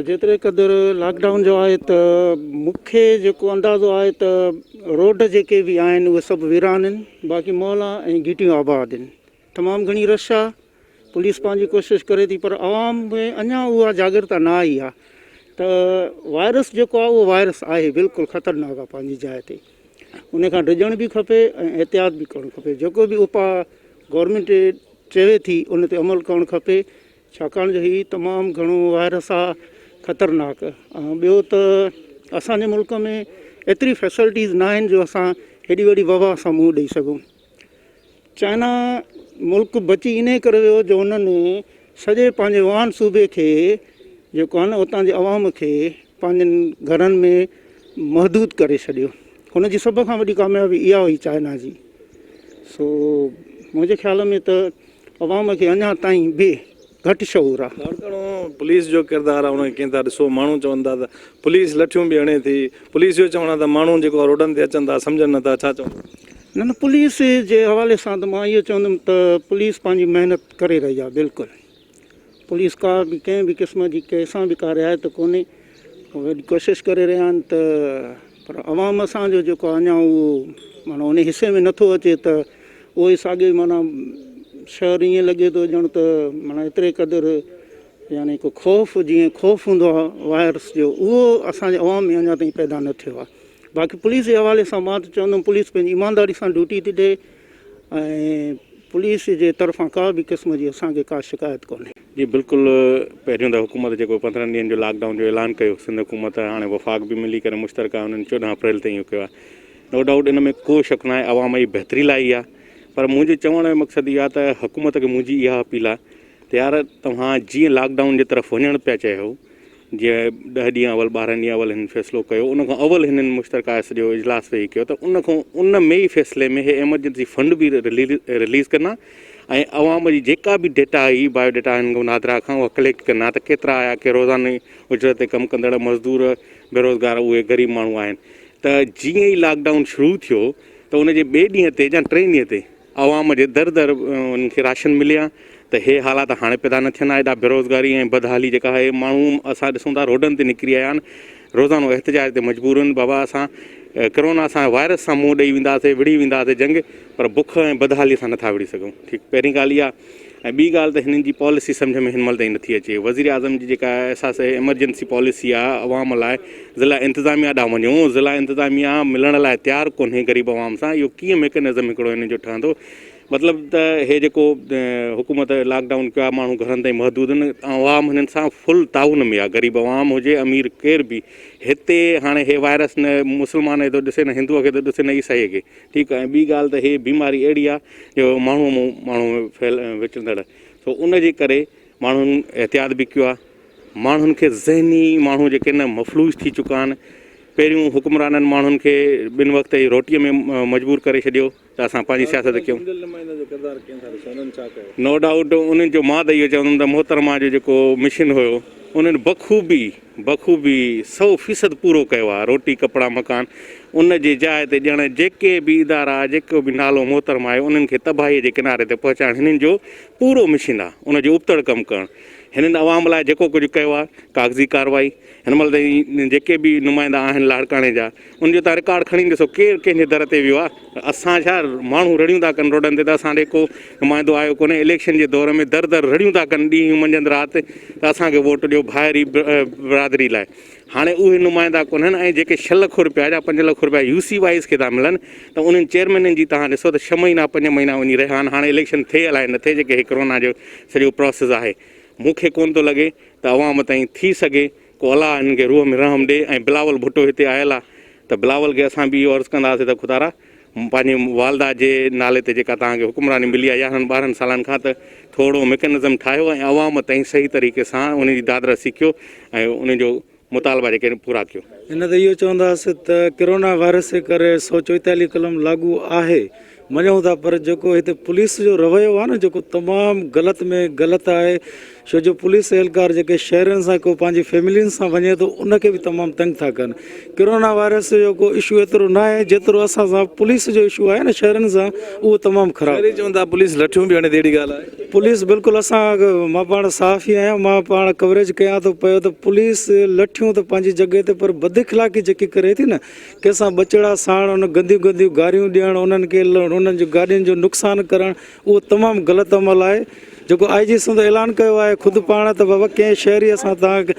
جيتري قدر لاڪ ڊائون جو آهي ته مون کي جيڪو اندازو آهي ته روڊ جيڪي به آهن اهي سڀ ويران آهن باقي محلا ۽ گهٽيون آباد آهن تمام گهڻي رش آهي پوليس پنهنجي ڪوشش ڪري ٿي پر عوام ۾ اڃا اها جاڳرتا نه آئي آهي ته وائرس جيڪو آهي اهو وائرس آهي بلڪل خطرناڪ آهي پنهنجي جاء تي ان کان ڊڄڻ به کپي ۽ احتياط به ڪرڻ کپي جيڪو به اپاء گورنمينٽ چوي ٿي ان تي عمل ڪرڻ کپي ڇاڪاڻ جو هي تمام گهڻو وائرس آ خطرناڪ ۽ ٻيو ته اسان جي ملڪ ۾ ايتري فيسلٽيز نه آهن جو اسان هيڏي وڏي وبا سان منهن ڏئي سگهون چائنا ملڪ بچي انهي ڪري ويو جو انهن سڄي پنهنجي ووهان صوبي کي جيڪو آهي نه اتان جي عوام کي پنهنجن گهرن ۾ محدود ڪري ڇڏيو هن جي سڀ کان وڏي ڪاميابي اها هئي چائنا جي سو منهنجي خيال ۾ ته عوام کي اڃا تائين به گهٽ شعور آ.
لاڙڪاڻو پوليس جو ڪردار آ ان کي ڪيئن ٿا ڏسو ماڻهو چون ٿا ته پوليس لٺيون به هڻي ٿي پوليس جو چوڻ آ ته ماڻهو جيڪو روڊن تي اچن ٿا سمجهن نه ٿا ڇا چوندو.
نه نه پوليس جي حوالي سان ته مان اهو چوندم ته پوليس پنهنجي محنت ڪري رهي آ بلڪل پوليس ڪا به ڪنهن به قسم جي ڪنهن سان به ڪا رعايت ڪونهي وڏي ڪوشش ڪري رهيا آهن ته پر عوام اسان جو جيڪو اڃا اهو معنيٰ ان حصي ۾ نٿو اچي ته اهو ئي ساڳيو ئي معنيٰ شهر ائين لڳي ٿو ڄڻ ته معنيٰ ايتري قدر يعني هڪ خوف جيئن خوف هوندو آهي وائرس جو اهو اسانجي عوام ۾ اڃا تائين پيدا نه ٿيو آهي باقي پوليس جي حوالي سان مان ته چوندم پوليس پنهنجي ايمانداري سان ڊيوٽي ٿي ڏئي ۽ پوليس جي طرفان ڪا به قسم جي اسان کي ڪا شڪايت ڪونهي.
جي بلڪل پهريون ته حڪومت جيڪو 15 ڏينهن جو لاڪ ڊائون جو اعلان ڪيو سنڌ حڪومت هاڻي وفاق به ملي ڪري مشترڪه انهن 14 اپريل تائين اهو ڪيو آهي نو ڊائوٽ ان ۾ ڪو شڪ ناهي عوام جي بهتري لاء ئي آهي پر منهنجو چوڻ جو مقصد اهو آهي ته حڪومت کي منهنجي اها اپيل آهي ته يار توهان جيئن لاڪ ڊائون جي طرف وڃڻ پيا چاهيو جيئن ڏهه ڏينهن اول 12 ڏينهن اول هنن فيصلو ڪيو ان کان اول هنن مشترڪه سڄو اجلاس ويهي ڪيو ته ان کان ان ۾ ئي فيصلي ۾ هي ايمرجنسي فنڊ به رليز ڪندا ۽ عوام جي جيڪا به ڊيٽا هئي بايو ڊيٽا هنن کان نادرا کان اها ڪليڪٽ ڪندا ته ڪيترا آيا ڪي روزاني اجرت تي ڪم ڪندڙ مزدور بيروزگار اهي غريب ماڻهو آهن ته جيئن ئي لاڪ ڊائون شروع ٿيو ته ان جي ٻئي ڏينهن تي يا ٽئين ڏينهن تي عوام جي در در انهن کي راشن ملي ها ته هي حالات هاڻي پيدا نه ٿين ها ايڏا بيروزگاري ۽ بدحالي جيڪا آهي ماڻهو اسان ڏسون ٿا روڊن تي نڪري آيا آهن روزانو احتجاج تي مجبور آهن بابا اسان ڪرونا سان وائرس سان منهن ڏئي وينداسي وڙهي وينداسي جنگ پر بک ۽ بدحالي سان نٿا وڙهي سگهون ٺيڪ پهرين ڳالهه اها ۽ ٻي ڳالهه ته هنن جي پاليسي سمجهه ۾ هن مهل تائين نٿي اچي. وزيراعظم جي جيڪا احساس ايمرجنسي پاليسي آ عوام لاء ضلع انتظاميا ڏانهن وڃو ضلع انتظاميا ملڻ لاء تيار ڪونهي غريب عوام سان اهو ڪيئن ميڪنزم هڪڙو هنن جو ٺهندو مطلب ته هي جيڪو حڪومت لاڪ ڊائون ڪيو آ ماڻهو گهرن تائين محدود آهن عوام هنن سان فل تعاون ۾ آ غريب عوام هجي امير ڪير به هتي هاڻي هي وائرس نه مسلمان کي ٿو ڏسي نه هندو کي ٿو ڏسي نه عيسائي کي ٺيڪ ۽ ٻي ڳالهه ته هي بيماري اهڙي آهي جو ماڻهوء مون ماڻهو ۾ ڦهل وچندڙ سو ان جي ڪري ماڻهن احتياط به ڪيو آهي ماڻهن کي ذهني ماڻهو جيڪي نه مفلوج ٿي چڪا آهن پهريون حڪمرانن ماڻهن کي ٻن وقت جي روٽيء ۾ مجبور ڪري ڇڏيو ته اسان پنهنجي سياست ڪيون نو ڊائوٽ انهن جو مان ته اهو چوندم ته محترمه جو جيڪو مشن هيو انهن بخوبي بخوبي سئو فيصد پورو ڪيو آهي، روٽي ڪپڙا مڪان ان جي جاء تي ڄڻ جيڪي به ادارا جيڪو به نالو محترم آهي انهن کي تباهي جي ڪناري تي پهچائڻ هنن جو پورو مشن آهي ان جي ابتڙ ڪم ڪرڻ هنن عوام لاء جيڪو ڪجهه ڪيو آهي ڪاغذي ڪارروائي هن مهل تائين جيڪي به نمائندا آهن لاڙڪاڻي جا ان جو تان رڪارڊ کڻي ڏسو ڪير ڪنهن جي در تي ويو آهي اسان ڇا ماڻهو رڙيون ٿا ڪن روڊن تي ته اسان ڏي ڪو نمائندو آيو ڪونهي اليڪشن جي دور ۾ در در رڙيون ٿا ڪن ڏينهن منجهند رات ته اسان کي ووٽ ڏيو ڀائري برادري لاء هاڻي اهي نمائندا ڪونهن ۽ جيڪي ڇهه لک روپيا يا پنج لک روپيا يو سي وائيز کي ٿا ملن ته انهن چيئرمينن جي تهان ڏسو ته ڇهه مهينا پنج مهينا وڃي رهيا آهن هاڻي اليڪشن ٿئي الائي نه ٿئي جيڪي هي ڪرونا جو سڄو پراسيس آهي مون کي ڪونه ٿو لڳي ته عوام تائين ٿي سگهي ڪو الله هنن کي روح ۾ رحم ڏي ۽ بلاول ڀٽو هتي آيل آ ته بلاول کي اسان به اهو عرض ڪنداسين ته خدارا پنهنجي والده جي نالي تي جيڪا توهان کي حڪمراني ملي آ يارهن ٻارهن سالن کان ته ٿورو ميڪنزم ٺاهيو ۽ عوام تائين صحيح طريقي سان انهن جي داد رسي ڪيو ۽ انهن جو مطالبا جيڪي آهن پورا ڪيو.
ان تي اهو چونداسين ته ڪرونا وائرس جي ڪري 144 قلم لاڳو آهي مڃون ٿا پر جيڪو هتي پوليس جو رويو آهي نه جيڪو تمام غلط ۾ غلط آهي ڇو جو پوليس اهلڪار جيڪي شهرين سان ڪو پنهنجي فيملين سان وڃي ٿو ان کي به تمام تنگ ٿا ڪن ڪرونا وائرس جو ڪو اشو ايترو نه آهي جيترو اسان سان پوليس جو اشو آهي نه شهرين سان اهو تمام خراب
شهري چون ٿا پوليس لٺيون به هڻي ٿي اهڙي ڳالهه آهي.
پوليس بلڪل اسان مان پاڻ صحافي آهيان مان پاڻ ڪوريج ڪيان ٿو پيو ته پوليس لٺيون ته پنهنجي جڳهه تي پر بد اخلاقي جيڪي ڪري ٿي نه ڪنهن سان ٻچڙا ساڻ ان گنديون گنديون گاريون ڏيڻ انهن کي انهن جي گاڏين جو نقصان ڪرڻ اهو تمام غلط عمل آهي جيڪو آء جي سنڌ اعلان ڪيو آهي خود پاڻ ته بابا ڪنهن شهري سان توهان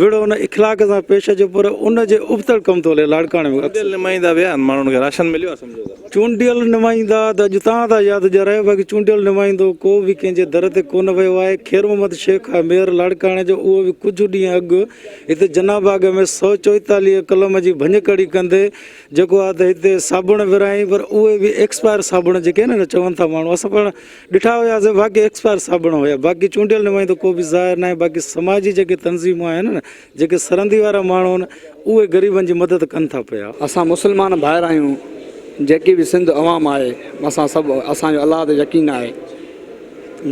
وڙهو ان اخلاق سان پيش اچو پر ان جي ابتڙ ڪم ٿو هلي لاڙڪاڻي ۾
چونڊيل نمائندا ويا آهن ماڻهن کي راشن مليو آهي سمجهو ته.
چونڊيل نمائندا ته اڄ توهان ٿا ياد ڏيارايو باقي چونڊيل نمائندو ڪو به ڪنهن جي در تي ڪونه ويو آهي خير محمد شيخ آهي ميئر لاڙڪاڻي جو اهو به ڪجهه ڏينهن اڳ هتي جناح باغ ۾ 144 قلم جي ڀڃڪڙي ڪندي جيڪو آهي ته هتي صابڻ ورهايائين پر اهي به ايڪسپائر صابڻ جيڪي آهن نه چون ٿا ماڻهو اسان پاڻ ڏٺا هياسي واقعي ايڪسپائر صابڻ هيا باقي چونڊيل نمائندو ڪو به ظاهر ناهي باقي سماجي جيڪي تنظيمون آهن نه جيڪي سرندي وارا ماڻهو آهن اهي غريبن جي مدد ڪن ٿا پيا.
اسان مسلمان ڀائر آهيون جيڪي به سنڌ عوام آهي اسان سڀ اسان جو الله تي يقين آهي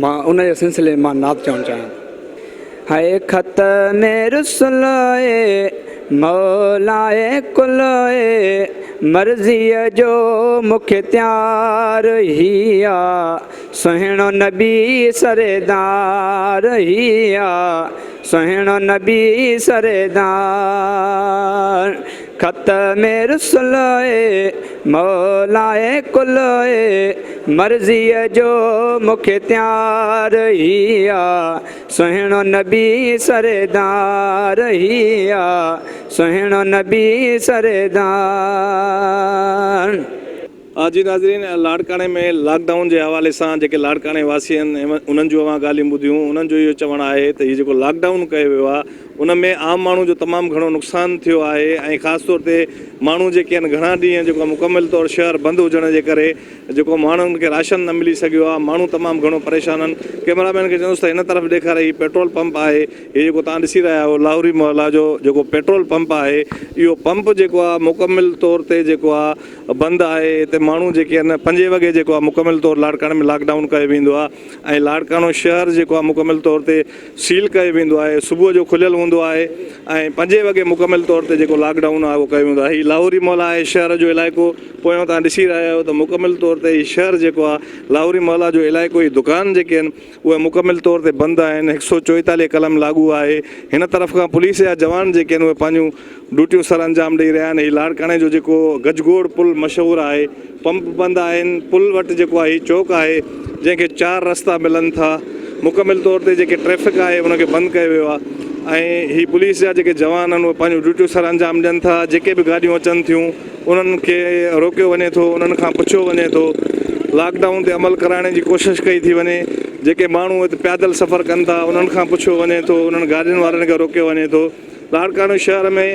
مان ان جي سلسلي ۾ مان نعت چوڻ چاهيان ٿو.
هي خط ۾ رسل اي مولاء ڪل اي مرضيء جو مختيار هي آ سهڻو نبي سردار هي آ سهڻو نبي سردار خط ۾ رسل اي مولاء ڪل اي مرضيء جو مختيار هي آ سهڻو نبي سردار هي آ سهڻو نبي سردار.
جي ناظرين لاڙڪاڻي ۾ لاڪ ڊائون جي حوالي سان جيڪي لاڙڪاڻي واسي آهن انهن جون اوهان ڳالهيون ٻڌيون انهن جو اهو چوڻ آهي ته هي جيڪو لاڪ ڊائون ڪيو ويو آهي ان ۾ عام ماڻهو جو تمام گهڻو نقصان ٿيو آهي ۽ خاص طور تي ماڻهو جيڪي آهن گهڻا ڏينهن جيڪو مڪمل طور شهر بند هجڻ جي ڪري جيڪو ماڻهن کي راشن نه ملي سگهيو آهي ماڻهو تمام گهڻو پريشان آهن ڪئميرا مين کي چوندس ته هن طرف ڏيکاري هي پيٽرول پمپ آهي هي جيڪو توهان ڏسي رهيا آهيو لاهوري محلا جو جيڪو پيٽرول پمپ آهي اهو پمپ جيڪو آهي مڪمل طور تي جيڪو آهي بند آهي هتي ماڻهو جيڪي آهن پنجين وڳي جيڪو آهي مڪمل طور لاڙڪاڻي ۾ لاڪ ڊائون ڪيو ويندو آهي ۽ لاڙڪاڻو شهر جيڪو آهي مڪمل طور تي سيل ڪيو ويندو آهي صبح جو کليل هوندو. هوندو آهي ۽ پنجين وڳي مڪمل طور تي جيڪو لاڪ ڊائون آهي اهو ڪيو ويندو آهي. هي لاهوري محلا آهي شهر جو علائقو پويان توهان ڏسي رهيا آهيو ته مڪمل طور تي هي شهر جيڪو آهي لاهوري محلا جو علائقو هي دڪان جيڪي آهن اهي مڪمل طور تي بند آهن هڪ سئو چوئيتاليهه قلم لاڳو آهي هن طرف کان پوليس جا جوان جيڪي آهن اهي پنهنجون ڊيوٽيون سر انجام ڏئي رهيا آهن هي لاڙڪاڻي جو جيڪو گجگوڙ پل مشهور آهي پمپ بند آهن پل وٽ جيڪو آهي هي چوڪ آهي جنهن کي چار رستا ملن ٿا مڪمل طور تي جيڪي ٽريفڪ آهي ان کي بند ڪيو ويو آهي ۽ هي پوليس جا جيڪي جوان آهن اهي پنهنجون ڊيوٽيون سر انجام ڏين ٿا جيڪي به گاڏيون اچن ٿيون انهن کي روڪيو وڃي ٿو انهن کان پڇيو وڃي ٿو لاڪ ڊائون تي عمل ڪرائڻ جي ڪوشش ڪئي ٿي وڃي جيڪي ماڻهو هت پيادل سفر ڪن ٿا انهن کان پڇيو وڃي ٿو انهن گاڏين وارن کي روڪيو وڃي ٿو لاڙڪاڻو شهر ۾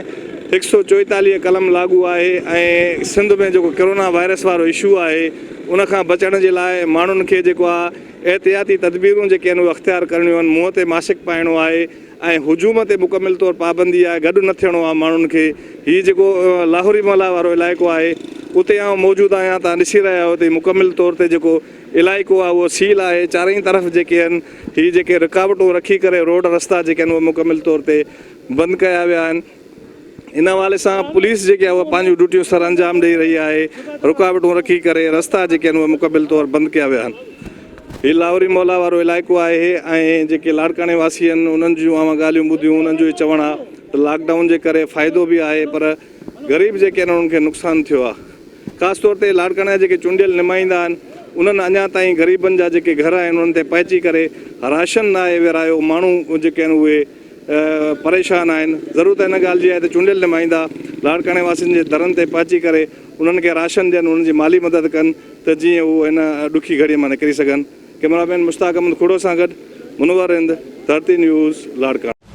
هڪ سئو چوئيتاليهه قلم لاڳو آهي ۽ سنڌ ۾ جيڪو ڪرونا وائرس وارو اشو آهي ان کان بچڻ جي لاء ماڻهن کي جيڪو آهي احتياطي تدبيرون جيڪي آهن اهي اختيار ڪرڻيون آهن منهن تي ماسڪ پائڻو آهي ۽ هجوم تي مڪمل طور پابندي آهي گڏ نه ٿيڻو آهي ماڻهن کي هي جيڪو لاهوري محلا وارو علائقو آهي اتي آئون موجود آهيان توهان ڏسي رهيا آهيو ته مڪمل طور تي جيڪو علائقو آهي اهو سيل آهي چارئي طرف جيڪي آهن هي جيڪي رڪاوٽون رکي ڪري روڊ رستا جيڪي آهن اهي مڪمل طور تي بند ڪيا ويا آهن ان حوالي سان پوليس جيڪي آهي اها پنهنجون ڊيوٽيون سر انجام ڏئي رهي آهي رڪاوٽون رکي ڪري رستا جيڪي آهن اهي مڪمل طور بند ڪيا ويا آهن هي لاهوري مولا وارو علائقو آهي ۽ جيڪي لاڙڪاڻي واسي آهن انهن جون اوهان ڳالهيون ٻڌيون انهن جو چوڻ آهي ته لاڪ ڊائون جي ڪري فائدو به آهي پر غريب جيڪي آهن انهن کي نقصان ٿيو آهي خاص طور تي لاڙڪاڻي جا جيڪي چونڊيل نمائندا آهن انهن اڃا تائين غريبن جا جيڪي گهر آهن انهن تي پهچي ڪري راشن ناهي ورهايو ماڻهو جيڪي آهن اهي پريشان آهن ضرورت ان ڳالهه جي آهي ته چونڊيل نمائندا لاڙڪاڻي واسين جي درن تي پهچي ڪري انهن کي راشن ڏين انهن جي مالي مدد ڪن ته جيئن هو هن ڏکي گهڙي مان نڪري سگهن ڪئميرا مين مشتاق احمد کوڙو سان گڏ منور رند ڌرتي نيوز لاڙڪاڻو.